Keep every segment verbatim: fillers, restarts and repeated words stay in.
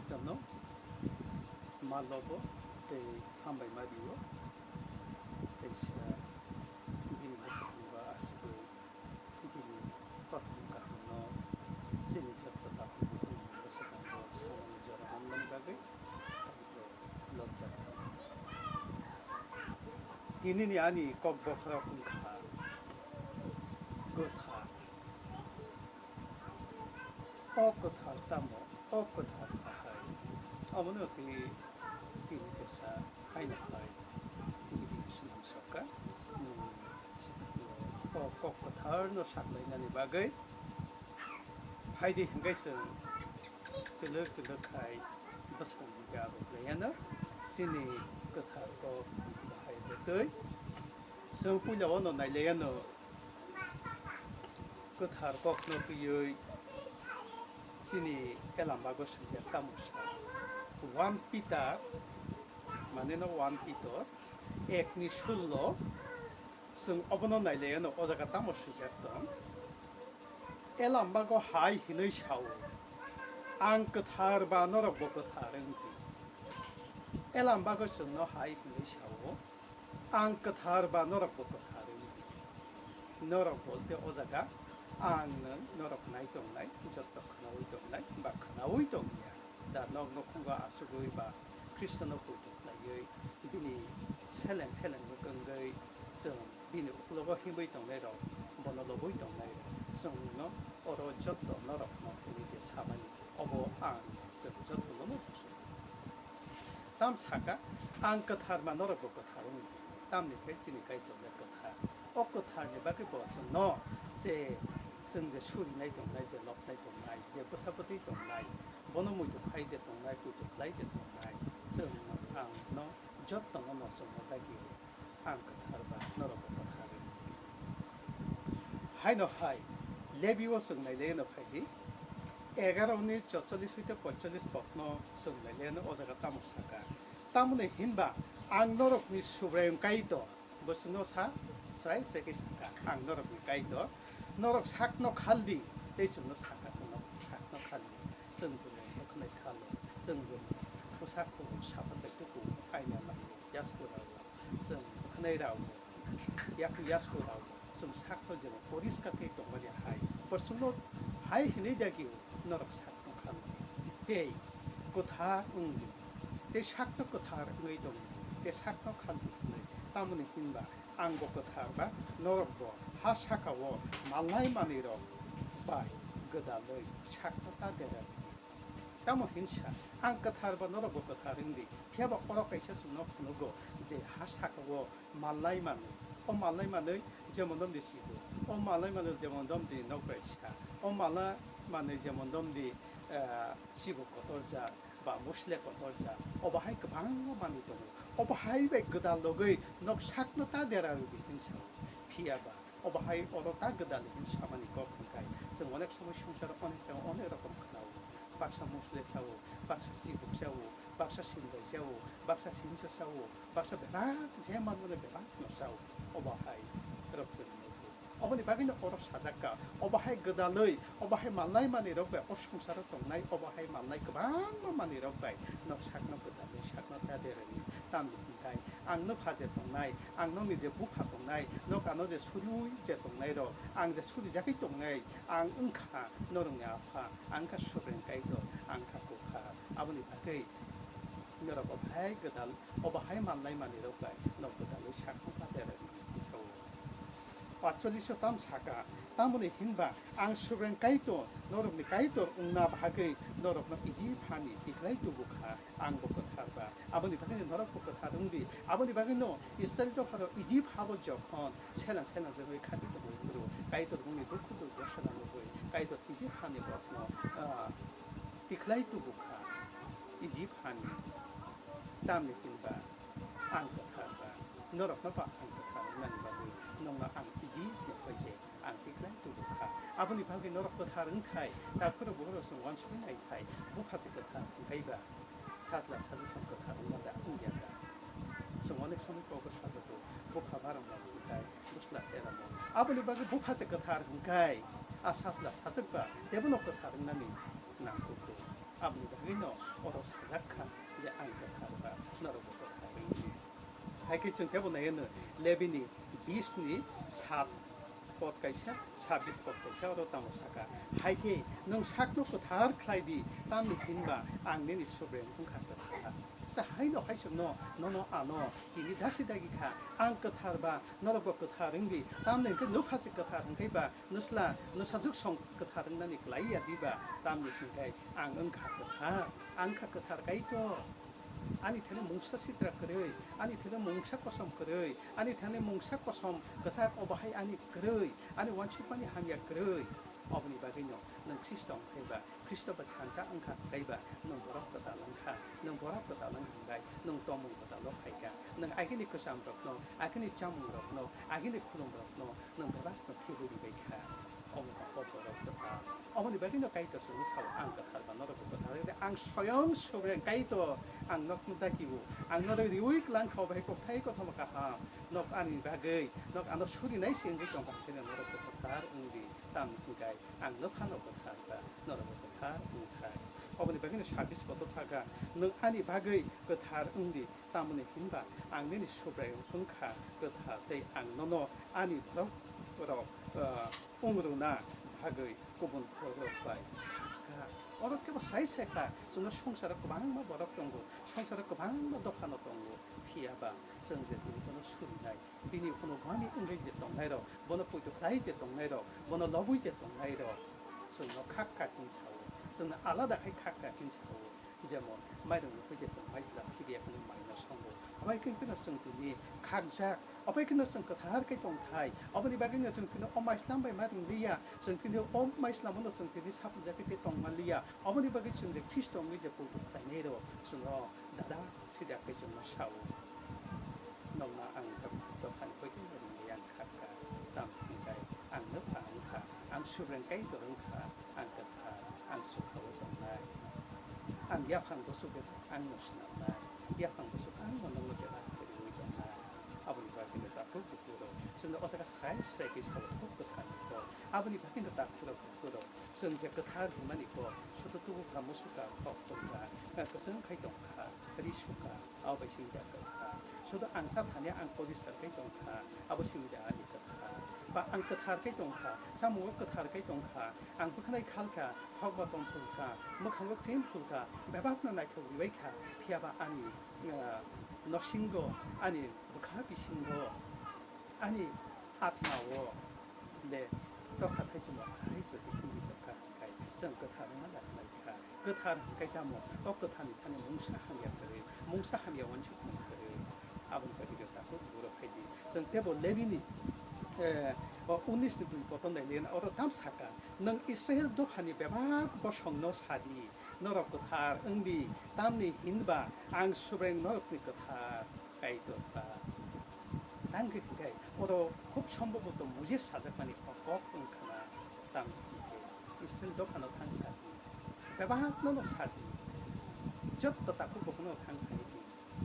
Tamo ma lobo tei hambai ma rio, tei sa bini bwskango asugwi bini kothoma kahamno chini jotto takhuk bukhuk bwskango samani jora manmani bagwi pabitro lobjak tongo. Tinini ani kok bokhorok wngkha kwthar. O kwthar tamo? O kwthar bahai. Omono twi tini tesa haino hai tini swnam sokha. Hmm, o kok kwtharno saklainani bagwi phaidi hwnkhe chwng twlwk twlwk khai bwskango. Khe abo khlaiya no chini kwthar kok bahai bwtwi. Chwng puila o no nailaiya no kwthar kok no twiwi chini Elambago swijak tamo sa. One Peter, mane no one Peter ek ni sullo. Chwng obono nailaiya no o jaga tamo swijak tong. Elambago hai hinwi sao, "Ang kwthar ba norokbo kwthar wng di." Elambago chwngno hai hinwi sao, "Ang kwthar ba norokbo kwthar wng di." Norok bolte o jaga ang nwng norok nai tongnai, jotto khwnaui tongnai ba khwnaui tongya. Da nok nukhungo asugwi ba Khristono poito khlaiwi bini seleng seleng mwkangwi chwng bini uklogo himwi tongnairok, bono lobwi tongnairok chwngno oro jotto norokno hwnwi je samani, obo ang chwng jottono muchungo. Tam saka, "Ang kwthar ma norokbo kwthar wng di." Tamni khe chini Kaitor le kwthar. O kwtharni bagwi bo chwngno je chwng je surinai tongnai, je lobnai tongnai, je bwsa bwtwi tongnai, bono muitu khai je tongnai, poito khlai je tongnai, chwng ang no jottono no chwngno dagi ang kwthar ba norokbo kwthar. Haino hai Lebi o chwng nailaiya no phaidi, egaro ni chotchollis hoite poichchollis kokno chwng nailaiya no o jaga tamo saka. Tamoni hinba ang norokni Subraiyung Kaitor, bo chwngno sa, srai srai khe saka, "Ang norokni Kaitor, norok sakno khaldi," tei chwngno saka, "Chwngno sakno khaldi." Chwng chwngno khwnai khalo, chwng chwngno bwsak kubu, sapan bai tuku, aina laio, yasku rao, chwng khwnai rao, yak yasku rao, chwng sakno jemon poriskar khe tongmani hai, bo chwngno hai hinwi dagio, "Norok sakno khaldi, tei kwthar wng di, tei sakno kwthar wngwi tong di, tei sakno khaldi," hinwi. Tamoni hinba ang bo kwthar ba norok bo ha saka o malnai manwi rok bai gwdalwi sakno ta dera di. Tamo hinsa, ang kwthar ba norok bo kwthar wng di. Phiya ba oro kaisa chwngno phunugo je ha saka o malnai manwi, o malnai manwi jemon dom di sibu, o malnai manwi jemon dom di nok bai sa, o malnai manwi jemon dom di, eh, sibu kotor ja, ba musle kotor ja, obo hai kwbangma manwi tongo. Obo hai bai gwdal logwi nok sakno ta dera rwdi hinwi sao. Phiya ba obo hai oro ta gwdal hinwi samani kok hwnkhai chwng onek somoi swngcharo onek jagao onek rokom khwnao. Baksa musle sao, baksa chibuk sao, baksa sinbai sao, baksa sincho sao, baksa bebak je manmano bebakno sao. Obo hai rok chwng nukgo. Oboni bagwino oro sajak kha, obo hai gwdalwi, obo hai malnai manwi rok bai o swngcharo tongnai, obo hai malnai kwbangma manwi rok bai nok sakno gwdalwi sakno ta derani. Tamni hwnkhai ang no phaje tongnai, ang nokni je bupha tongnai, nok ano je suriui je tongnai rok, ang je surijagwi tongnai, ang wngkha norokni apha, ang kha Subraiyung Kaitor, ang kha kwthar. Aboni bagwi norok obo hai gwdal, obo hai malnai manwi rok bai nok gwdalwi sakno ta derani sao. Patcholliso tam saka, tamoni hinba ang Subraiyung Kaitor, norokni Kaitor wngna bagwi norokno Ijip hani tikhlai tubu kha, ang bo kwthar ba. Aboni bagwino norok bo kwthar wng di. Aboni bagwino Israil dophano Ijip habo jokhon selang selang jagwi khati tongwi phuru, Kaitor bongni dukhu duk bosona nugwi Kaitor Ijip hani borokno, ah, tikhlai tubu kha. Ijip hani. Tamni hinba ang kwthar ba, norokno ba ang kwthar wngnani bagwi nokno ang Ijipni khoite ang tikhlai tubu kha. Aboni bagwi norok kwthar wngthai, takhurok bukhurok chwng uansukwi naithai, bupha se kwthar wngkhai ba, sajla sajwk chwng kwthar wngma da wngya da? Chwng onek somoi kokbo sajago, bupha barokno wngkhai, bwsla teramo. Aboni bagwi bupha se kwthar wngkhai, a sajla sajwk ba teibono kwthar wngnani nangkukgo. Aboni bagwino Oro sajak kha je ang kwthar ba norokbo kwthar wng di. Hai khe chwng teibo nai hwno Lebini bisni sat pod kaisa, sabis pod kaisa oro tamo saka. Hai khe nwng sakno kwthar khlai di, tamni hinba ang nini Subraiyung wng kha kwthar. Sa haino hai chwngno nono ano tini dasi dagi kha, ang kwthar ba norokbo kwthar wng di, tamni hwnkhe nwpha se kwthar hwnkhe ba nwsla nwsajuk song kwthar wngnani klai ya diba, tamni hwnkhe ang wng kha kwthar, ang kha kwthar Kaitor. Ani thani mungsa sitra kwrwi, ani thani mungsa kosom kwrwi, ani thani mungsa kosom kwchak obo hai ani kwrwi, ani uansukmani hamya kwrwi. Oboni bagwino nwng Khristo wng phaiba, Khristo bai thansa wng kha, tei ba nwng borok kwtal wng kha, nwng borok kwtal wng hwnbai nwng tongmung kwtalo phai kha, nwng agini kwchamrokno, agini chamungrokno, agini khulumrokno nwng bebakno khibiui bai kha. Omo tongkha borok kwtal. Omoni bagwino Kaitor chwngno sao, "Ang kwthar ba norokbo kwthar wng di, ang soyong Subraiyung Kaitor, ang nokno dagi-o, ang norok riui klang kha, obo hai kokthai kothoma kaham, nok ani bagwi, nok ano surinai se wngwi tong kha, hwnkheno norokbo kwthar wng di, tamni hwnkhe ang nwphano kwthar ba norokbo kwthar wng thai." Oboni bagwino sabis poto thaka, "Nwng ani bagwi kwthar wng di, tamoni hinba ang nini Subraiyung wng kha kwthar, tei ang nono ani borok rok, ah, wng rwna bagwi kubun borok rok bai kha." Oro kebo sai sai kha, chwngno songsaro kwbangma borok tongo, songsaro kwbangma dophano tongo, phiya ba chwng je tini bono surinai, bini phunukmani wngwi je tongnairok, bono poito khlai je tongnairok, bono lobwi je tongnairok, chwngno khak kha hwn sao, chwngno alada khai khak kha hwn sao. Jemon, mairung nukui je chwng maislam khibiya hwnwi maino songo. Abai khe kheno chwng tini khakjak, abai kheno chwng kwthar khe tongthai. Aboni bagwino chwng tini o maislam bai mairung liya, chwng tini o maislamno chwng tini sapjak khe tongma liya. Aboni bagwi chwng je Khristo wngwi je poito khlainai rok, chwng o dada sida khe chwngno sao. Nokno ang dophani poito rwngwi ang khakha, tamni hwnkhe ang nwpha wngkha, ang Subraiyung Kaitor wngkha. Ang kwthar, ang chukha-o tongnai. Ang yaphang bwswk bebak ang no swnamnai. Yaphang bwswk ang no nokno bebak kwrwi tongnai. Aboni bagwi no takhuk bukhuk rok chwngno o jaga srai srai khe sao, o kwthar ni kok. Aboni bagwi no takhuk rok bukhuk rok chwng je kwthar hwnmani kok, soto tubu kha, musu kha, khok tongkha, kwchwng khai tongkha, ri sukha. Abo bai simi da kwthar. Sudu ang cha thani ang porisar kai tong kha, abo simi da ani kwthar. Ba ang kwthar kai tong kha, samungo kwthar kai tong kha, ang bwkhanai khal kha, khokba tong phul kha, mwkhango cream phul kha, bebakno naithok ribai kha, phiya ba ani, ah, nosingo, ani bwkha bisingo, ani atmao le tokha thaichung ba hai jodi hwnwi tongkha hwnkhe chwng kwthar wngna nang lai kha. Kwthar hwnkhe tamo? O kwtharni thani mungsa hamya kwrwi, mungsa hamya uansukmung kwrwi. Aboni bagwi no takhuk borok phaidi. Chwng teibo Lebini, eh, o unis ni dui kotor nai liya, oro tam saka, "Nwng Israil dophani bebak bosongno sadi, norok kwthar wngdi, tamni hinba ang Subraiyung norokni kwthar Kaitor ta." Tang khe hwnkhe oro khub sombhoboto Moses sajakmani kok wngkha na, tang khe Israil dophano thang sadi, bebakno no sadi, jotto takhuk bukhukno thang sai di,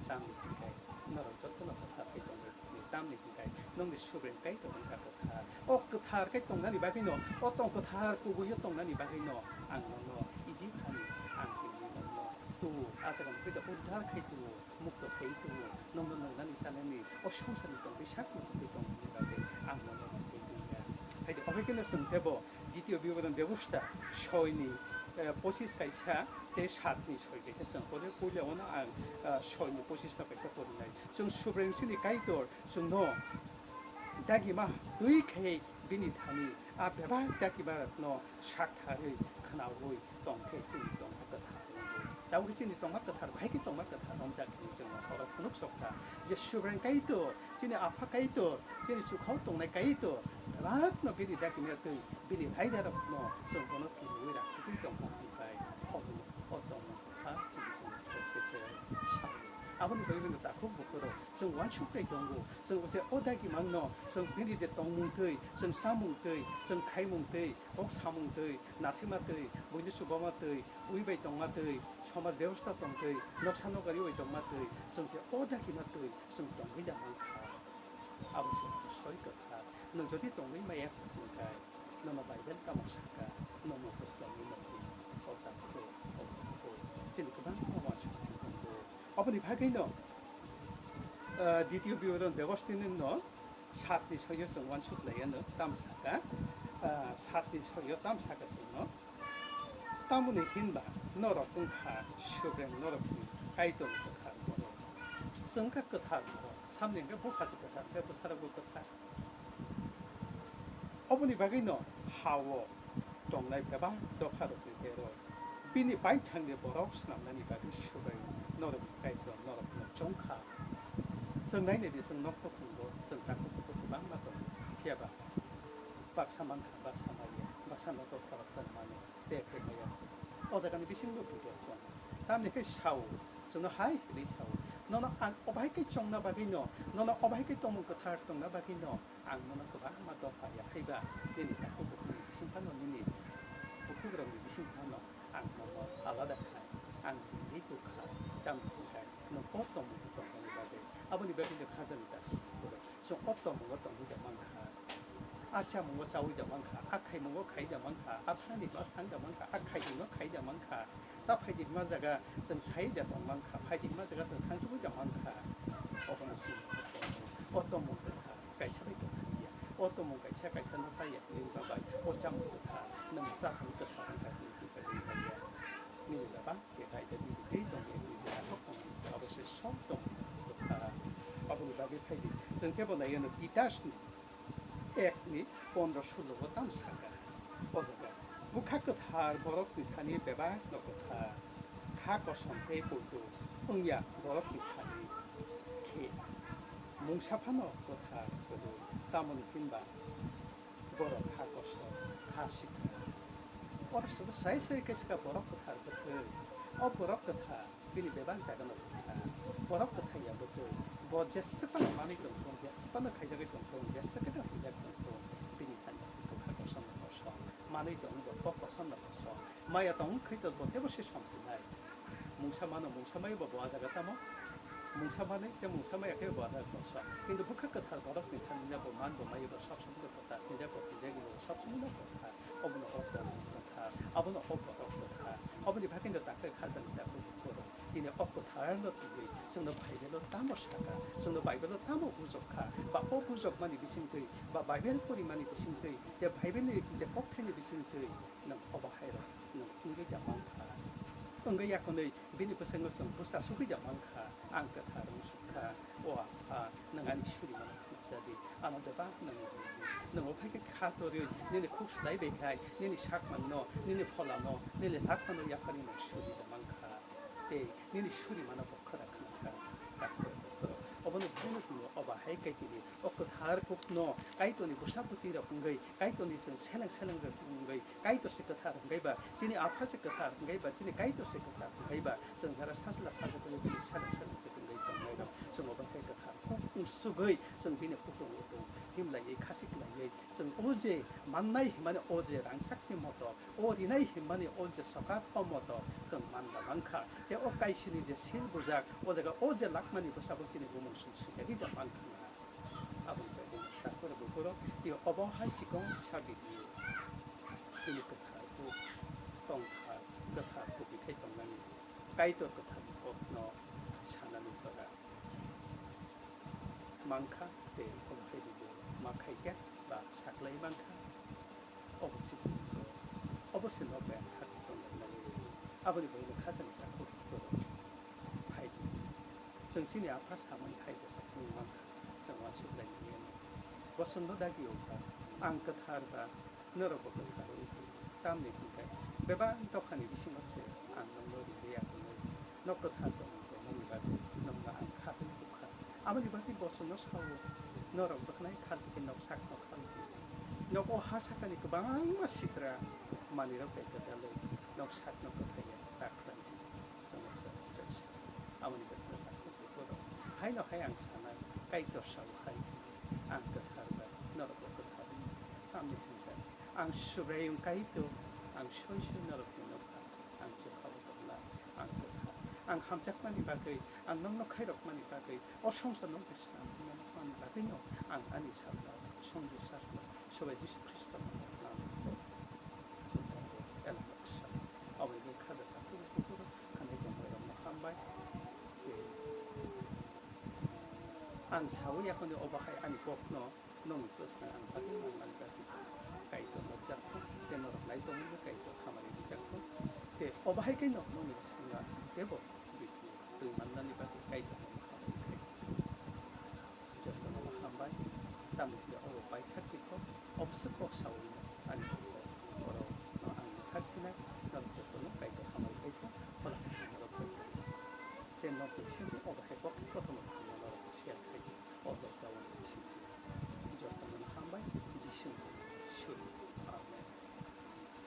tamni hwnkhe norok jottono kwthar khe tongwi di, tamni hwnkhe nongni Subraiyung Kaitor wngkha kwthar. O kwthar khe tongnani bagwino, o tong kwthar kubuio tongnani bagwino ang nono Ijip hani ang tini nongno tubu, a jaga nukui da uddhar khai tubu. Mukto khe tongo, nongno nongnani chanani, o songsarni tongwi sak mukto twi tongmani bagwi ang nono nongwi tongya. Hai de, obo kheno chwng teibo Ditiyo Biboron Bebosta soini, eh, pochis kaisa tei satni soi kaisa chwng pore. Puila ono ang, eh, soini pochisno kaisa porinai. Chwng Subraiyung chini Kaitor chwngno dagima twi khe bini thani a bebak dagimarokno sak tharwi khwnaui tong khe chini tongma kwthar wngwi. Tabuk khe chini tongma kwthar, bahai khe tongma kwthar romjak hwnwi chwng oro phunuk sok kha je Subraiyung Kaitor, chini Apha Kaitor, chini chukhao tongnai Kaitor, bebakno bini dagimya twi, bini raidarokno chwng bono twiwi rakhogwi tongkha hwnkhai, obo o tongma kwthar hwnwi chwng srepse se sao. Aboni bagwi bini takhuk bukhurok chwng uansuk tei tongo, chwng je o dagimangno chwng bini je tongmung twi, chwng chamung twi, chwng khaimung twi, kok samung twi, nasikma twi, buini chubama twi, bui bai tongma twi, somaj bebosta tong twi, noksa nokari bai tongma twi, chwng se o dagima twi chwng tongwi da man kha. Abo se soi kwthar. Nwng jodi tongwi maya hwnkhe, nono Bible tamo sakha, nono kwthwlangwi nokni o ta kho, o kho. Chini kwbang Ni bagwino, ah, ditiyo biboron bebostini no satni soyo chwng uansuk lai ano tam saka, ah, satni soyo tam saka chwngno. Tamoni hinba norok wngkha Subraiyung norokni Kaitorni kwthar borok. Chwng khe kwthar borok, samni hwnkhe bupha se kwthar, hwnkhe bwsarokbo kwthar. Oboni bagwino ha-o tongnai bebak dopharokni tero bini baithangni borok snamnani bagwi Subraiyung norokni Kaitor norokno chongkha. Chwng nainai di, chwng nok nukhungo, chwng takhuk bukhuk kwbangma tongo, phiya ba baksa mankha, baksa maya, baksa nogo khoroksa mano, tei khe maya. O jagani bisingo video tongo. Tamni khe sao, chwngno hai hwnwi sao, nono ang obo hai khe chongna bagwino, nono obo hai khe tongmung kwthar tongna bagwino, ang nono kwbangma dopha ya haiba, nini takhuk bukhukni bising phano, nini bukhukrokni bising phano ang nono alada kha, ang ringwi tukha, tamni hwnkhe nwng o tongmung tongmani bagwi. Aboni bagwino khajani takhuk bukhuk. Chwng o tongmungo tongwi da mankha, a chamungo chaui da mankha, a khaimungo khai da mankha, a thangni ba thang da mankha, a khaidingno khai da mankha, ta phaidingma jaga chwng thai da tong mankha, phaidingma jaga chwng thangsugui da mankha. Obono chini o tongmung kwthar, kaisa bai kwthar ya. O tongmung kaisa, kaisa no chaya hinwi ba bai o chamung kwthar, nwng cha thang kwthar wngkha hinwi hwnjagwi ya. Nini baba je raida bini twi tongwi nini je rakhok tongmani se abo se som tongmung kwthar. Aboni bagwi phaidi chwng kebo nai ano Titasni ekni pondro sulo o tamo saka. O jaga bwkha kwthar borokni thani bebak no kwthar, kha kosom tei poito wngya borokni thani khe mungsa phano kwthar kwrwi. Tamoni hinba borok kha kosom, kha sikha. Oro se sai sai khe sikha borok kwthar kwthwi. O borok kwthar bini bebak jagano kwthar. Borok kwthai ya bwtwi. Bo jesa phano manwi tongthung, jesa phano khaijagwi tongthung, jesa khe hwnjak tongthung, bini thani bwkha kosom no kosom manwi tongo, bo kok kosom no kosom. Maya tong khe to bo tebo se somsinai. Mungsa mano, mungsa mai bo bo a jaga tamo. Mungsa manwi tei mungsa maya khe bo a jaga kosom. Kintu bwkha kwthar borokni thani bo man bo mai bo sab somoi kwthar, hinjak bo hinjak bo sab somoi no kwthar. Obono o borok kwthar, abono o borok kwthar. Oboni bagwi no takhe khajani takhuk bukhuk. Tini o kwthar no twiwi chwngno Bible o tamo saka, chwngno Bible o tamo bujok kha, ba o bujokmani bisingtwi, ba Bible porimani bisingtwi, tei Bible ni je kokthaini bisingtwi nwng obo hai rok nwng wngwi da mankha. Wngwi yakunwi bini bwskango chwng bwsa sugwi da mankha, ang kwthar wng sukha, o Apha, nwng ani suri mano khulukjadi, ano bebak nangwi rwdi. Nwng o phai khe kha torwi, nini khuk swlai bai khai, nini sakmano, nini pholano, nini lakmano yapharwi nwng suri da mankha. Tei nini suri mano bo khwra khna kha. Takhuk bukhuk. Obono buino tini obo hai kai tini o kwthar kukno Kaitorni bwsa bwtwi rok wngwi, Kaitorni chwng seleng seleng rok wngwi, Kaitor se kwthar wngwi ba, chini Apha se kwthar wngwi ba, chini Kaitor se kwthar wngwi ba, chwng jara sajla sajagwi bini seleng seleng se wngwi tongnai rok, chwng obo hai kwthar kuk wngsugwi chwng bini kutung utung himlaiwi khachik laiwi, chwng o je mannai himani o je rangchakni moto, o rinai himani o je sokat o moto chwng man da mankha. Je o kaisini je sil bujak, o jaga o je lakmani bwsabo chini bumung song swijagwi da mankha. Aboni bagwi takhuk bukhuk rok tini obo hai chikon sabi di. Tini kwthar kuk tongthar, kwthar kuk khai tongnani Kaitor kwtharni kokno sanani jora mankha tei obo hai video ma khaikha ba saklai mankha. Obo se chini obo se nok bai ang kha kosong lainani. Aboni bagwi no khajani takhuk bukhuk rok phai di. Chwng chini Apha samani hai bwswk wng mankha, chwng uansuk lainani. Bo chwngno dagi o kha, ang kwthar ba, norokbo kwthar wng di. Tamni hwnkhe bebak dophani bisingo se ang nokno ringwi yakunwi nok kwthar tongmung tongmani bagwi nokno ang khatwi tukha. Aboni bagwi bo chwngno sao, norok bwkhnai khaldi khe nok sakno khaldi. Nok o ha sakani kwbangma sitra manwirok bai kwtalwi nok sakno kwthaiya ta khlai di. Chwngno se, se, se. Aboni bagwi takhuk bukhuk rok. Haino hai ang sanai, Kaitor sao hai, ang kwthar bai, norokbo kwthar wng di. Tamni hwnkhe ang Subraiyung Kaitor, ang soi soi norokni nokha, ang chukhao tongla, ang kwthar. Ang hamjakmani bagwi, ang nokno khairokmani bagwi, o songsarno bai swnam hwnmani bagwino ang ani sajla, songdi sajla, Sobai Jisu Khristo no ang chwng tongo, elak baksa. Aboni bagwi khajakha, kubui kuphuru khanai tongmani rokno hambai. Tei Ang sawi yakhoni obo hai ani kokno nokni bwskango ang bagwi nang mani bagwi Kaitor nukjak thung, tei norok nai tongmani Kaitor hamari rijak thung, tei obo hai khe no nokni bwskango ang teibo bithi twi mannani bagwi Kaitor nono hamari khai. Jotono no hambai, tamni hwnba obo paithak ni kok, obwswk kok sawi no ani kok borok no ang mwthak sinai, norok jotono Kaitor hamari khai thung, phola khe norok bai tong. Tei nokni bisingtwi obo hai kok kothoma thangma norok share khai di, o lockdown ni bisingtwi. Jotono no hambai, Jisu ni suri.